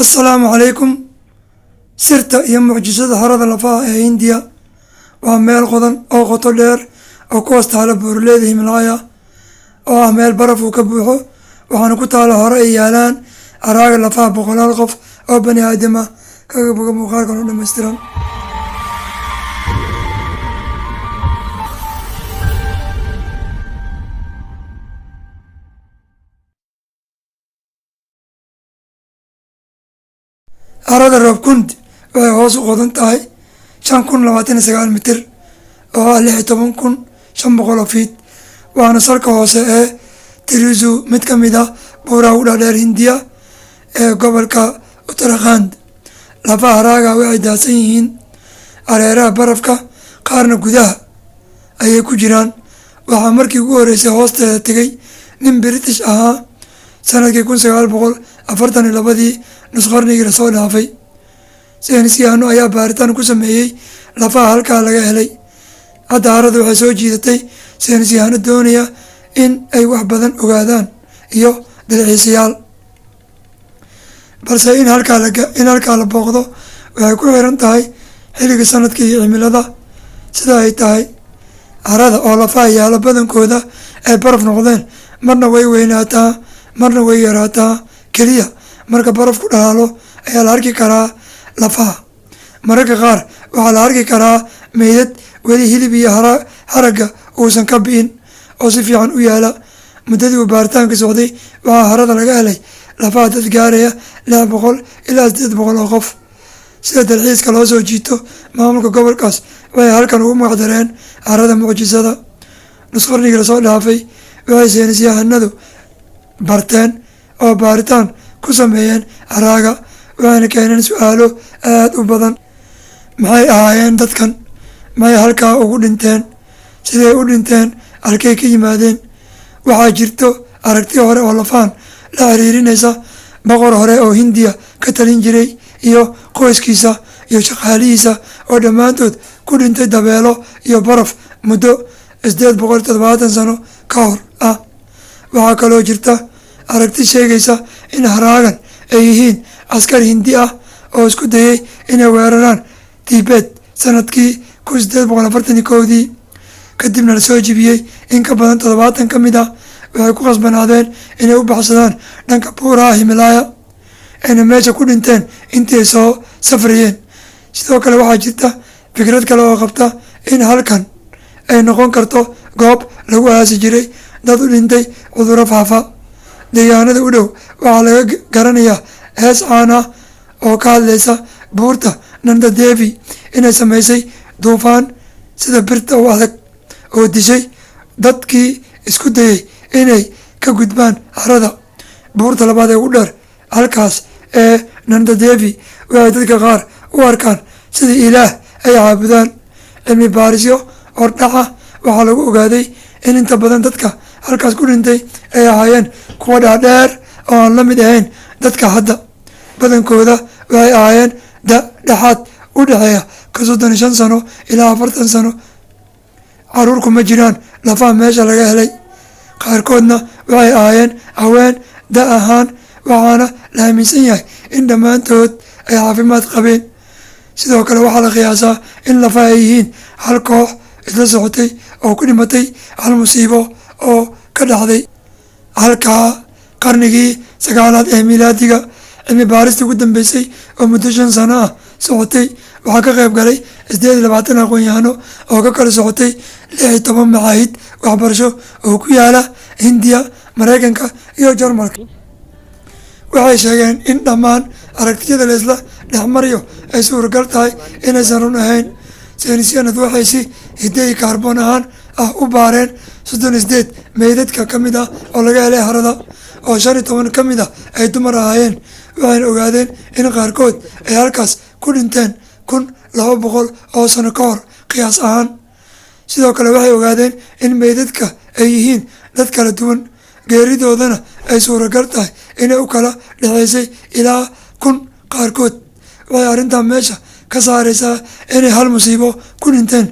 Assalaamu calaykum. Sirta iyo mucjisada harada lafaha ee Hindiya waa meel qodan oo qoto dheer oo ku hoos taala buuraleyda Himalaya, oo ah meel baraf uu ka buuxo, waxaana ku taala hore ay yaalaan haraaga lafaha boqolaal qof oo bani aadam ah. Kaga boga muuqaalkan oo dhammaystiran. Harada Roobkund waxay hoos u qodan tahay 5029 mitir, oo ah 16,500 oo fiit, waana salka hoose ee Tirizu, mid ka mid ah buuraha ugu dhaadheer Hindiya ee gobolka Uttarakhand. Lafaha haraaga waxay daadsan yihiin hareeraha barafka, qaarna gudaha ayay ku jiraan. Waxaa markii ugu horreysay hoosteeda tegay nin British ahaa sanadkii 1942-dii, nus qarnigii lasoo dhaafay. Saynisyahanno ayaa baaritaan ku sameeyey lafaha halkaa laga helay. Hadda harada waxay soo jiidatay saynisyahano doonaya in ay wax badan ogaadaan iyo dalxiisayaal, balse in halkaa la booqdo waxay ku xiran tahay xilliga sanadka iyo cimilada sida ay tahay. Harada oo lafaha yaalo badankooda ay baraf noqdeen marna way weynaataa, marna way yaraataa. Keliya marka barafku dhalaalo ayaa la arki karaa lafaha. Mararka qaar waxaa la arki karaa meydad weli hilib iyo haragga uusan ka bi'in oo si fiican u yaala. Muddadii uu baaritaanka socday waxaa harada laga helay lafaha dad gaaraya 600 ilaa 800 oo qof. Sida dalxiiska loo soo jiito, maamulka gobolkaas waxay halkan ugu magacdareen harada mucjisada. Nus qarnigii lasoo dhaafay waxay saynisyahanadu barteen oo baaritaan ku sameeyeen haraaga, waxayna keeneen su-aalo aada u badan. Maxay ahaayeen dadkan? Maxay halkaa ugu dhinteen? Siday u dhinteen? Halkay ka yimaadeen? Waxaa jirto aragti hore oo lafaan la xiriirinaysa boqor hore oo Hindiya ka talin jiray iyo qoyskiisa iyo shaqaalihiisa oo dhammaantood ku dhintay dabeelo iyo baraf muddo 870 sano ka hor ah. Waxaa kaloo jirta aragti sheegaysa in haraagan ay yihiin askar Hindi ah oo isku dayay inay weeraraan Tibet sanadkii 1841-dii, kadibna lasoo jibiyey. In ka badan 70 ka mid ah waxay ku khasbanaadeen inay u baxsadaan dhanka buuraha Himalaya, ayna meesha ku dhinteen intii ay soo safrayeen. Sidoo kale waxaa jirta fikrad kale oo qabta in halkan ay noqon karto goob lagu aasi jiray dad u dhintay cudurro faafa. Deegaanada u dhow waxaa laga garanayaa hees caan ah oo ka hadlaysa buurta Nanda Devi inay sameysay duufaan sida birta u adag oo dishay dadkii isku dayay inay ka gudbaan harada. Buurta labaad ee ugu dheer halkaas ee Nanda Devi waxay dadka qaar u arkaan sida ilaah ay caabudaan. Cilmi baarisyo hordhaca waxaa lagu ogaaday in inta badan dadka halkaas ku dhintay ay ahaayeen kuwa dhaadheer oo aan la mid ahayn dadka hadda. Badankooda waxay ahaayeen da dhexaad u dhexeeya ka 35 sano ilaa 40 sano. Caruur kuma jiraan lafaha meesha laga helay, qaarkoodna waxay ahaayeen haween da ahaan, waxaana la aaminsan yahay in dhammaantood ay caafimaad qabeen. Sidoo kale waxaa la qiyaasaa in lafaha ay yihiin hal koox isla socotay oo ku dhimatay hal musiibo oo ka dhacday halkaa qarnigii sagaalaad ee milaadiga. Cilmi baaristii ugu dambeysay oo muddo 5 sano ah socotay waxaa ka qayb galay 28 aqoon-yahano oo ka kala socotay 16 macaahid waxbarasho oo ku yaala Hindiya, Mareykanka iyo Jarmalka. Waxay sheegeen in dhammaan aragtiyada laisla dhexmarayo ay suuragal tahay inaysan run ahayn. Saynisyahanadu waxay si hidde kaarboon ahaan ah u baareen 38 meydadka ka mid ah oo laga helay harada, oo 15 ka mid ah ay dumar ahaayeen, waxayna ogaadeen in qaarkood ay halkaas ku dhinteen 1200 oo sano ka hor qiyaas ahaan. Sidoo kale waxay ogaadeen in meydadka ay yihiin dad kala duwan, geeridoodana ay suuragal tahay inay u kala dhexeysay ilaa 1000 qaarkood. Waxay arrintan meesha ka saareysaa inay hal musiibo ku dhinteen.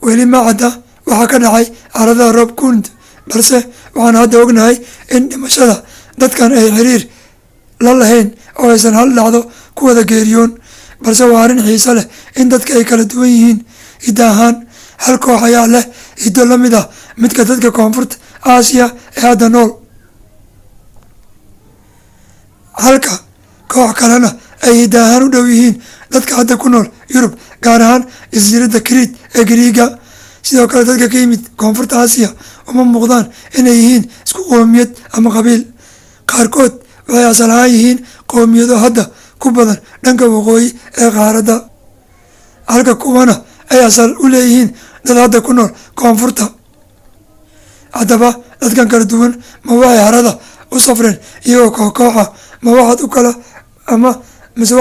Weli ma cadda waxaa ka dhacay harada Roobkund, balse waxaan hadda ognahay in dhimashada dadkan ay xiriir la lahayn oo aysan hal dhacdo ku wada geeriyoon. Balse waa arrin xiiso leh in dadka ay kala duwan yihiin hiddo ahaan. Hal koox ayaa leh hiddo la mid ah midka dadka Koonfurta Aasiya ee hadda nool, halka koox kalena ay hiddo ahaan u dhow yihiin dadka hadda ku nool Yurub, gaar ahaan jasiiradda Kriit ee Gariiga. Sidoo kale, dadka ka yimid Koonfurta Aasiya uma muuqdaan inay yihiin isku qoomiyad ama qabiil. Qaarkood waxay asal ahaan yihiin qoomiyado hadda ku badan dhanka waqooyi ee qaaradda, halka kuwana ay asal u leeyihiin dad hadda ku nool koonfurta. Haddaba, dadkan kala duwan ma waxay harada u safreen iyagoo koox kooxa, ma waxaad u kala ama mise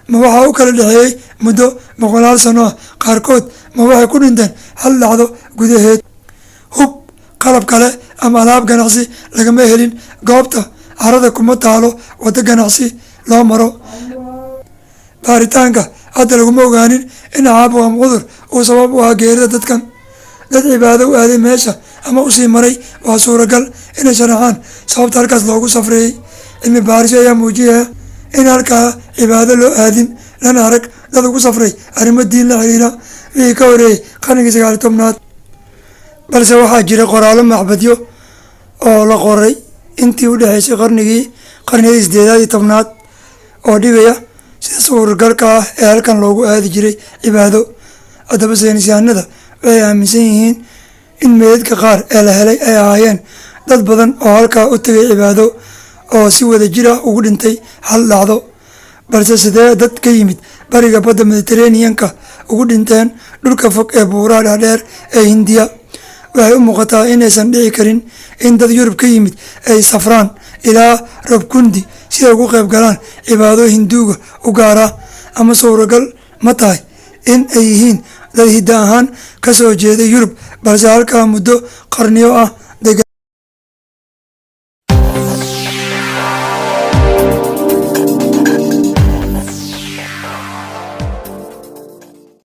ma waxaa u kala dhexeeyey muddo boqolaal sano ah? Qaarkood ma waxay ku dhinteen hal dhacdo gudaheed? Hub, qalab kale ama alaab ganacsi lagama helin goobta. Harada kuma taalo waddo ganacsi loo maro. Baaritaanka hadda laguma ogaanin in caabuq ama cudur uu sabab u ahaa geerida dadkan. Dad cibaado u aaday meesha ama usii maray waa suuragal inay sharaxaan sababta halkaas loogu safreeyey. Cilmi baarisyo ayaa muujinaya in halkaa cibaado loo aadin, lana arag dad ugu safray arrimo diin la xiriira wixii ka horeeyey qarnigii 19aad. Balse waxaa jira qoraallo macbadyo oo la qoray intii u dhexeysay qarnigii 8aad iyo 10aad oo dhigaya sida suuragalka ah ee halkan loogu aadi jiray cibaado. Haddaba, saynisyahanada waxay aaminsan yihiin in meydadka qaar ee la helay ay ahaayeen dad badan oo halkaa u tegay cibaado oo si wada jir ah ugu dhintay hal dhacdo. Balse sidee dad ka yimid bariga badda Mediteraneanka ugu dhinteen dhulka fog ee buuraha dhaadheer ee Hindiya? Waxay u muuqataa inaysan dhici karin in dad Yurub ka yimid ay safraan ilaa Roopkundi si ay ugu qayb galaan cibaado Hinduuga u gaar ah. Ama suuragal ma tahay in ay yihiin dad hidda ahaan ka soo jeeday Yurub, balse halkaa muddo qarniyo ah